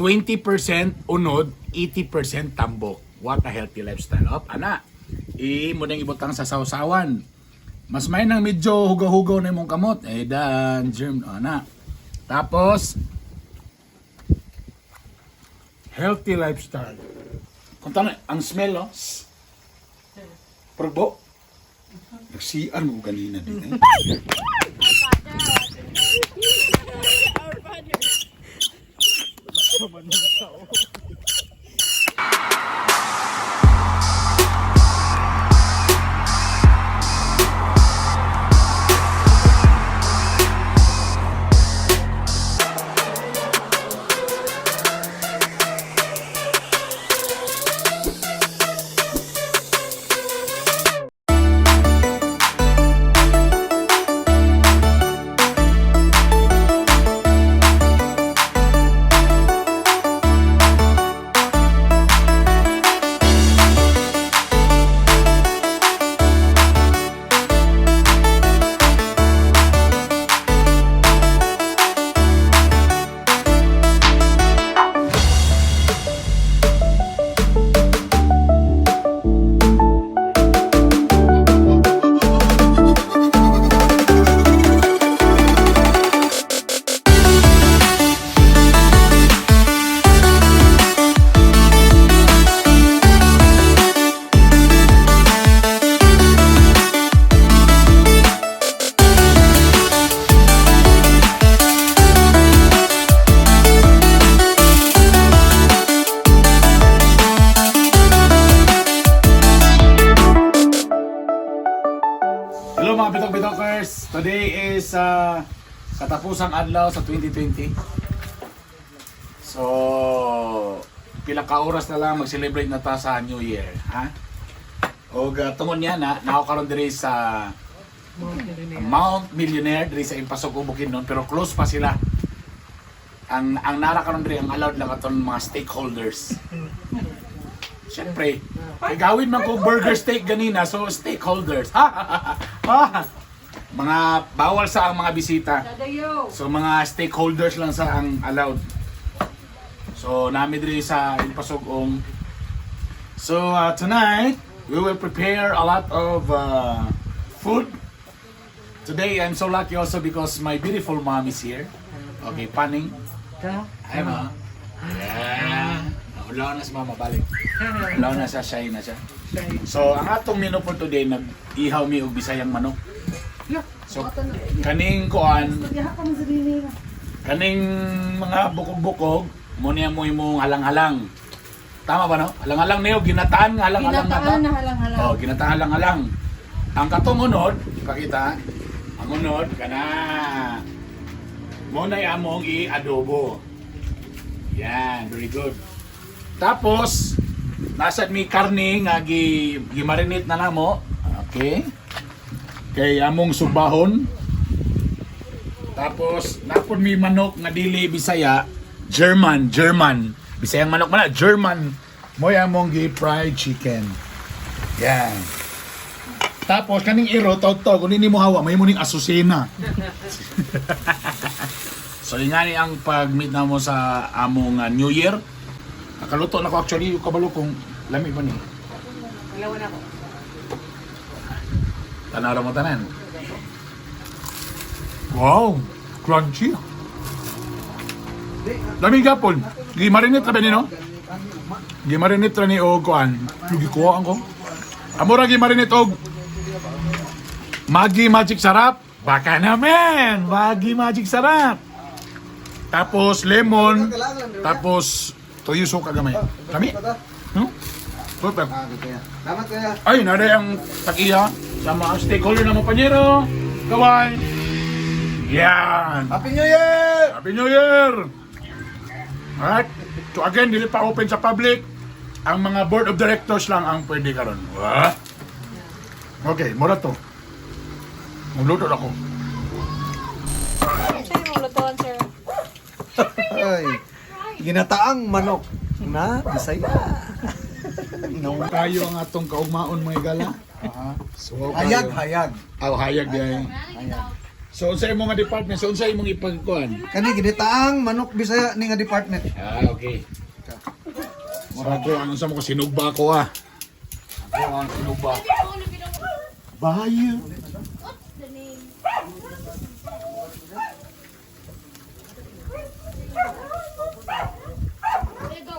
20% unod, 80% tambok. What a healthy lifestyle. Op, ana. I mo nang ibutang sa sawsawan. Mas may nang medyo hugaw-hugaw na imong kamot. Eh, dan, germ, ana. Tapos, healthy lifestyle. Kung tama, ang smell, oh. Purbo. Nagsian mo kanina din, eh. Hello mga Bitok-Bitokers! Today is katapusang adlaw sa 2020. So, pila ka oras na lang mag-celebrate na ta sa New Year, ha? Og tungod niya na, nako karon diri sa Mount Millionaire diri sa Impasog Bukidnon, pero close pa sila. Ang nara karon diri ang allowed lang aton mga stakeholders. Siyempre, kay gawin man ko burger steak ganina, so stakeholders. Ha? Mga bawal sa ang mga bisita. So mga stakeholders lang sa ang allowed. So nami diri sa Impasug-ong. So tonight, we will prepare a lot of food. Today, I'm so lucky also because my beautiful mom is here. Okay, paning. Hi, ma. Yeah. Wala na si mama, balik. Wala na siya, shy na siya. So, ang atong menu for today, nag-ihaw mi og Bisayang manok. So, kaning kuan, kaning mga bukog-bukog, mo niya mo imong halang-halang. Tama ba no? Halang-halang niyo, ginataan nga halang-halang na ba? Ginataan na halang-halang. Oh, ginataan halang-halang. Ang katong unod, ipakita, ang unod, kana. Mo na'y among i-adobo. Yan, very good. Tapos, nasa mi karne nga gi gimarinate na namo. Okay. Kay among subahon. Tapos, napon mi manok nga dili Bisaya, German, German. Bisayang manok man na, German. Mo'y among gi fried chicken. Yan. Tapos kaning iro taw-taw kung nini mo hawa may muning asusena. So ingani ang pag-meet na mo sa among New Year. Nakaluto na ko actually yung kabalo kung lami ba ni. Ilawan ako. Tanaw ra mo tanan. Wow, crunchy. Lami gapon. Gi-marinate ra ba ni no? Gi-marinate ra ni og kuan. Gikuha ko. Amo ra gi-marinate og Maggi Magic Sarap. Baka naman, Maggi Magic Sarap. Tapos lemon, tapos toyo suka gamay. Lami. Perfect. Salamat kaya. Ay, naday ang takiya sa mga stakeholder na mo panyero. Kaway. Yan. Happy New Year! Happy New Year! Alright. So again, dili pa open sa public. Ang mga board of directors lang ang pwede karon. Wah. Okay, mura to. Magluto na ako. Sa'yo mong lutuan, sir. Ay, ginataang manok na Bisaya. No. Tayo ang atong kaugmaon mga gala. So, Hayag, hayag. Aw, hayag di ay. Hayag. So unsa imong nga department? So unsa imong ipagkuan? Kani ginitaang manok Bisaya ni nga department. Ah, okay. So ako ang unsa mo ko sinugba ko ah. Ako ang sinugba. Bayo. What's the name? There go.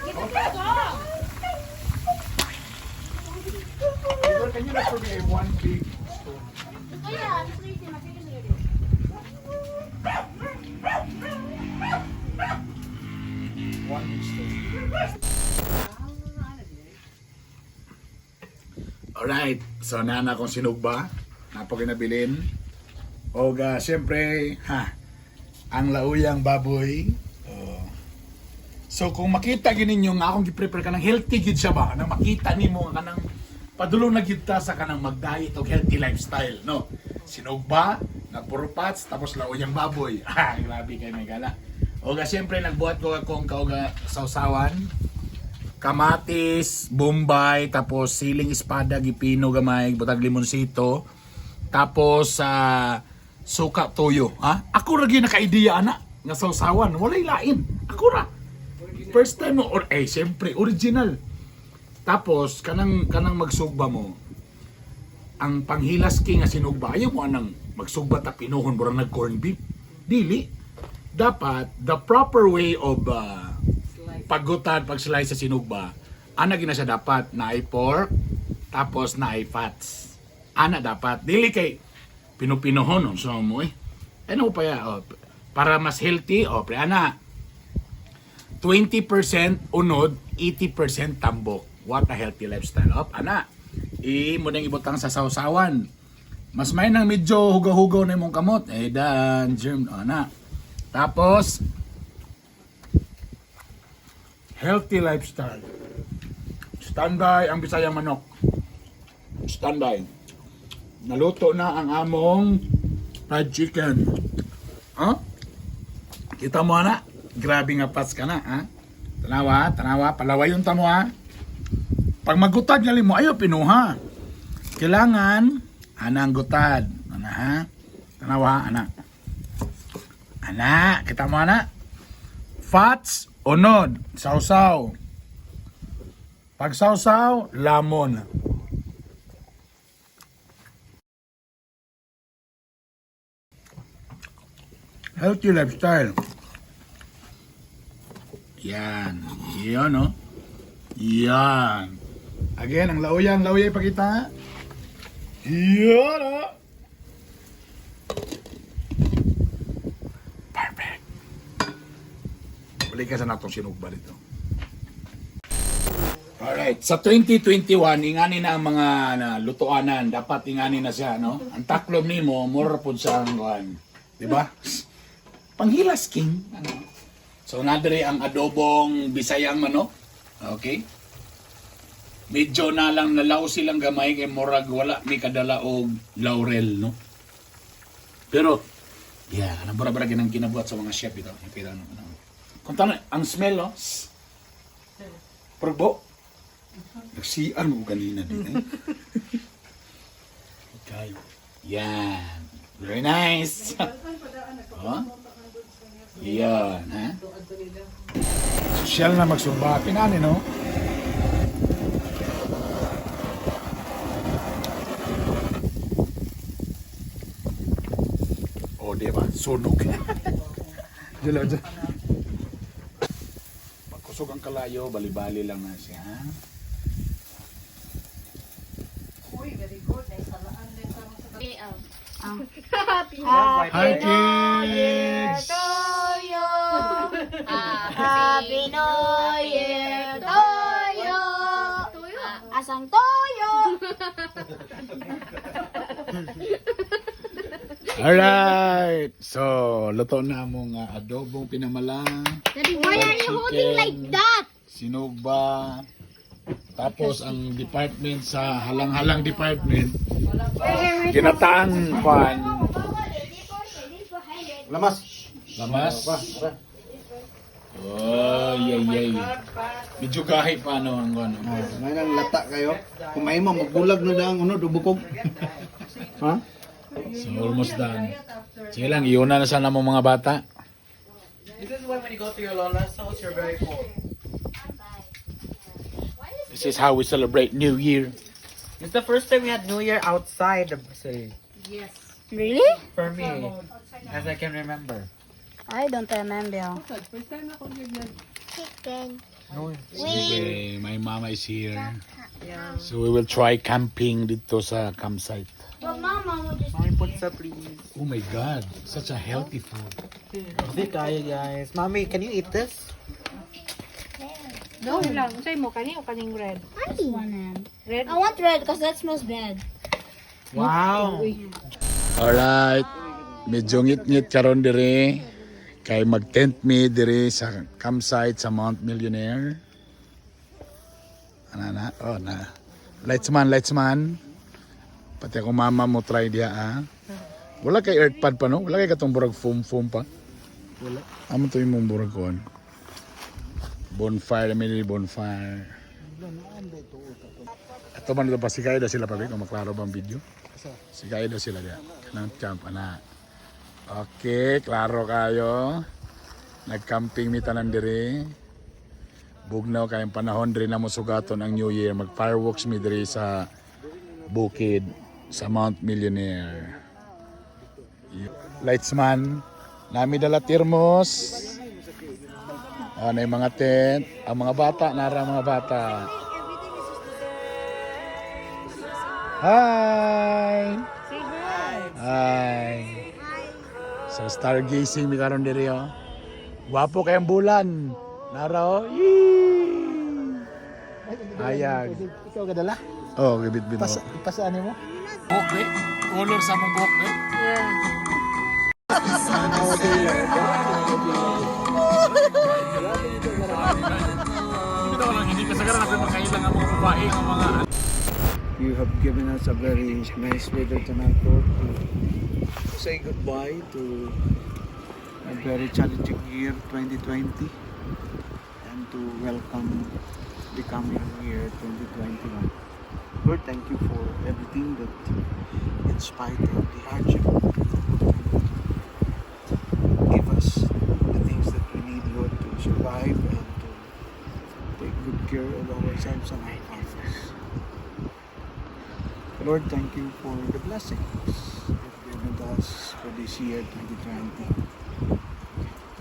Get the dog. Can you look for me a one big stone? Ito yan. Ito yung makikita niyo. One big stone. Alright, so nana akong sinugba. Napo kinabilin. O ga, siyempre, ha, ang lauyang baboy. Oh. So kung makita gid ninyo nga akong gi-prepare kanang healthy gid siya ba, nang makita nimo nga kanang padulong na gid ta sa kanang mag-diet og healthy lifestyle, no? Sinugba, nagpurupats, tapos lauyang baboy. Ah, grabe kay may gala. O ga, siyempre nagbuhat ko akong kauga sausawan kamatis, bombay, tapos siling espada, gipino gamay, butag limonsito, tapos sa suka toyo. Ha? Ako ra gyud naka-idea ana nga sausawan, walay lain. Ako ra. First time mo or eh siyempre original. Tapos kanang kanang magsugba mo, ang panghilas king nga sinugba ayaw mo anang magsugba ta pinuhon murag nag corned beef. Dili. Dapat the proper way of paggutad, pag-slice sa sinugba, ana gina siya dapat naay pork, tapos naay fats. Ana dapat dili kay pinupinuhon unsa mo eh. Ano pa ya? Oh, para mas healthy, oh, pre ana. 20% unod, 80% tambok. What a healthy lifestyle. Op, ana. I mo nang ibutang sa sausawan. Mas may nang medyo hugaw-hugaw na imong kamot. Eh, dan, germ, ana. Tapos, healthy lifestyle. Standby ang Bisaya manok. Standby. Naluto na ang among fried chicken. Huh? Kita mo na? Grabe nga pats ka na, ha? Tanawa, tanawa, palawayon ta mo, ha? Pag magutad gali mo, ayo pinuha. Kailangan, ana ang gutad. Ana, ha? Tanawa, ana. Ana, kita mo, ana? Fats, unod, sausaw. Pag sausaw, lamon. Healthy lifestyle. Yan. Yan, no? Yan. Again, ang lauyan. Lauya, ipakita. Yan, oh. Perfect. Balik ka sa natong sinugba dito. Alright, sa 2021, ingani na ang mga na, lutuanan. Dapat ingani na siya, no? Ang taklom nimo, more pud sa ang kuan. Di ba? Panghilas king. Ano? So nadre ang adobong Bisayang manok. Okay? Medyo na lang nalaw silang gamay kay murag wala mi kadala og laurel, no? Pero yeah, kanang bara-bara ginang kinabuhat sa mga chef ito. Kita ano, ano. Kung tama, ang smell, no? Purbo. Nagsian mo kanina din, eh. Okay. Yan. Very nice. Huh? Yan, ha? Social na magsumba. Pinani, no? O, di ba? Sunog. Diyan lang, diyan. Pagkusog ang kalayo, bali-bali lang na siya. Ha? Hi, kids! Happy New Year to you. Asang toyo. Alright! So, luto na mong adobong pinamalang. Daddy, why are you holding like that? Sinugba. Tapos ang department sa halang-halang department, ginataang kwan, Lamas. lamas. Oh, yay, yay. Medyo gahi pa ano ang ano. Ah, may nang lata kayo. Kung may mo magbulag na lang unod ubukog. Ha? So almost done. Sige lang, iuna na sana mo mga bata. This is why when you go to your lola's house, you're very cold. This is how we celebrate New Year. It's the first time we had New Year outside the city. Really? For me, as I can remember. I don't remember. Chicken. No. Sige, my mama is here. So we will try camping dito sa campsite. But mama would just Mommy, put up, please. Oh my God, such a healthy food. Hindi kaya, guys. Mommy, can you eat this? No lang. Unsay mo kani o kaning red? one. Red. I want red because that smells bad. Wow. Alright. Medyo ngit-ngit karon dire. Kay mag-tent mi dire sa campsite sa Mount Millionaire. Ana na, oh na. Lights man, lights man. Pati ako mama mo try diha ah. Wala kay earth pad pa no? Wala kay katong burag foam foam pa. Wala. Amo to imong burag kon. Bonfire mi diri bonfire. Ato man ito pa sikay daw sila pa kung maklaro bang video. Sikay daw sila diha. Kanang camp ana. Okay, klaro kayo. Nagcamping mi tanan diri. Bugnaw kayong panahon diri na mo sugaton ang New Year. Mag fireworks mi diri sa bukid sa Mount Millionaire. Lightsman, nami dala termos. Ano yung mga tent, ang mga bata, nara ang mga bata. Hi! Say hi. Hi. So stargazing mi karon diri oh. Wapo kayang bulan. Nara oh. Yee! Ayag. Ikaw kadala? Oh, gibit-bit Pas pasaan mo? Buhok eh. Color sa mong buhok eh. Yeah. Hindi lang hindi kasagaran ako makailang ang mga babae ang mga You have given us a very nice weather tonight, Lord, to say goodbye to a very challenging year 2020 and to welcome the coming year 2021. Lord, thank you for everything that, in spite of the hardship, give us the things that we need, Lord, to survive and to take good care of ourselves and our families. Lord, thank you for the blessings you've given to us for this year 2020.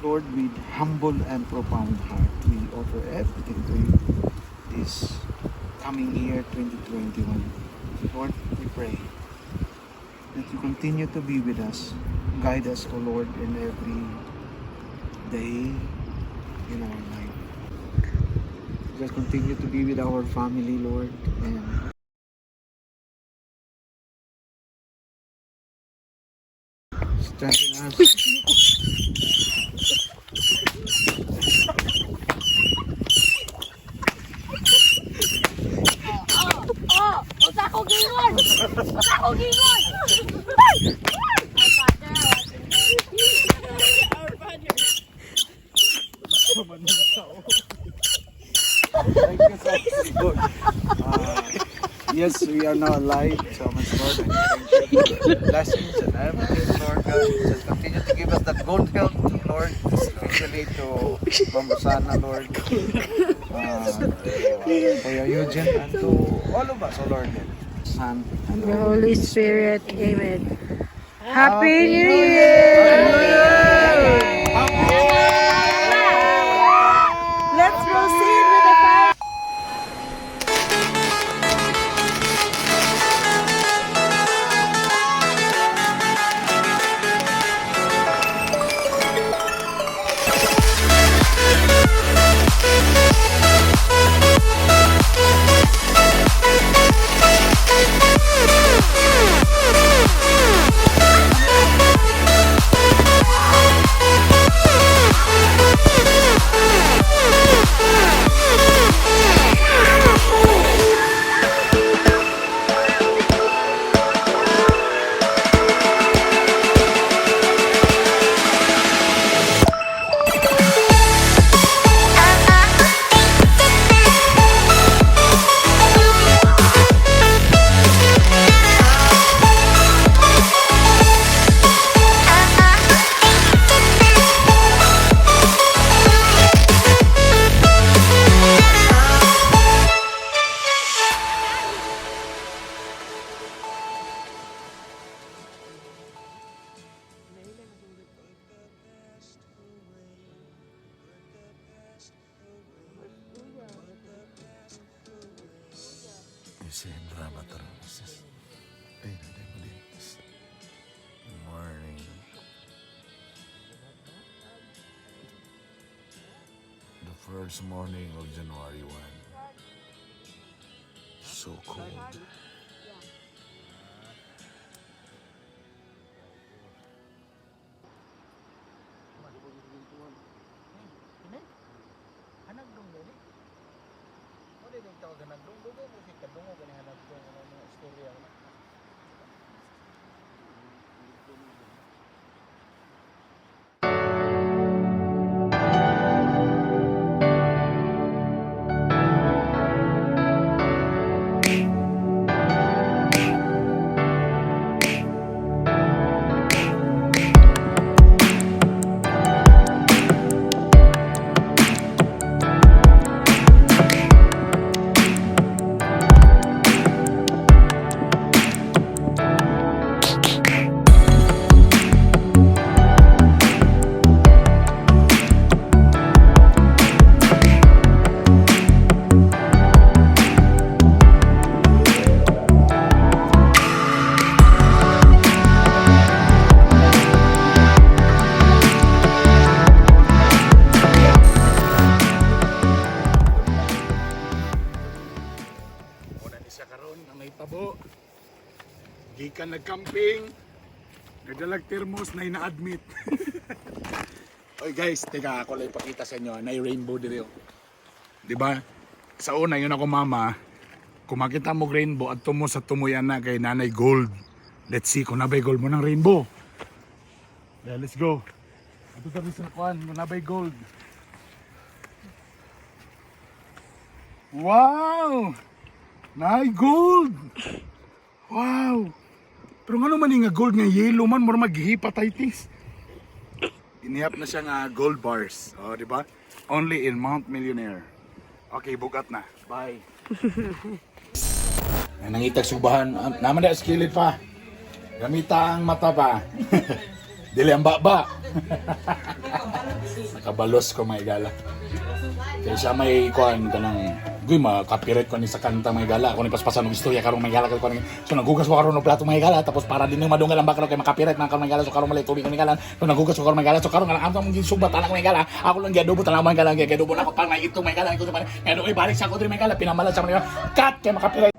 Lord, with humble and profound heart, we offer everything to you this coming year 2021. Lord, we pray that you continue to be with us. Guide us, O Lord, in every day in our life. Just continue to be with our family, Lord, and strengthen us. Oh, usa ko gingon. Usa ko gingon. Thank you so much, Lord. Yes, we are now alive. So much, Lord. And thank you for the blessings and everything, Lord God. Just continue to give us that good health, Lord. Especially to Ma'am Rosana, Lord. To Kuya Eugene, and to all of us, oh Lord. Son, and The Holy Spirit. Amen. Happy New Year! Let's proceed with the fire. Thank Si drama tarong sis. Ay, nanday mo din. Morning. The first morning of January 1. So cold. Hanagdong gani. Mo di tawag hanagdong dugay mo si kadungog gani hanagdong ano mga istorya na. Muna ni siya karon ang nahitabo. Gikan nagcamping. Nagdalag thermos na ina-admit. Oy guys, teka ako lang ipakita sa inyo, na rainbow diri oh. 'Di ba? Sa una yun ako mama, kung makita mo rainbow at tumo sa tumuyan na kay Nanay Gold. Let's see kung nabay gold mo ng rainbow. Yeah, let's go. Ato tabi sa kuan, kung nabay gold. Wow! Nay gold! Wow! Pero ngano man nga gold nga yellow man mura mag-hepatitis. Inihap na siya nga gold bars. Oh, di ba? Only in Mount Millionaire. Okay, bugat na. Bye. Ay, nangitag subahan. Naman na skillet pa. Gamita ang mata pa. Dili ang baba. Nakabalos ko may gala. Kaya siya may kuan kanang guy ma copyright ko ni sa kanta may gala ako ni paspasan og istorya karong may gala ko ni so naghugas ko karon og plato may gala tapos para din madunggal ang background kay makapiright man karon may gala so karon malay tubig may gala so naghugas ko karon may gala so karon nga among gisubat anak may gala ako lang giadobo tanan may gala giadobo na ako pang may itong may gala ko may balik sa ko diri may gala pinamalan sa may gala cut kay makapiright.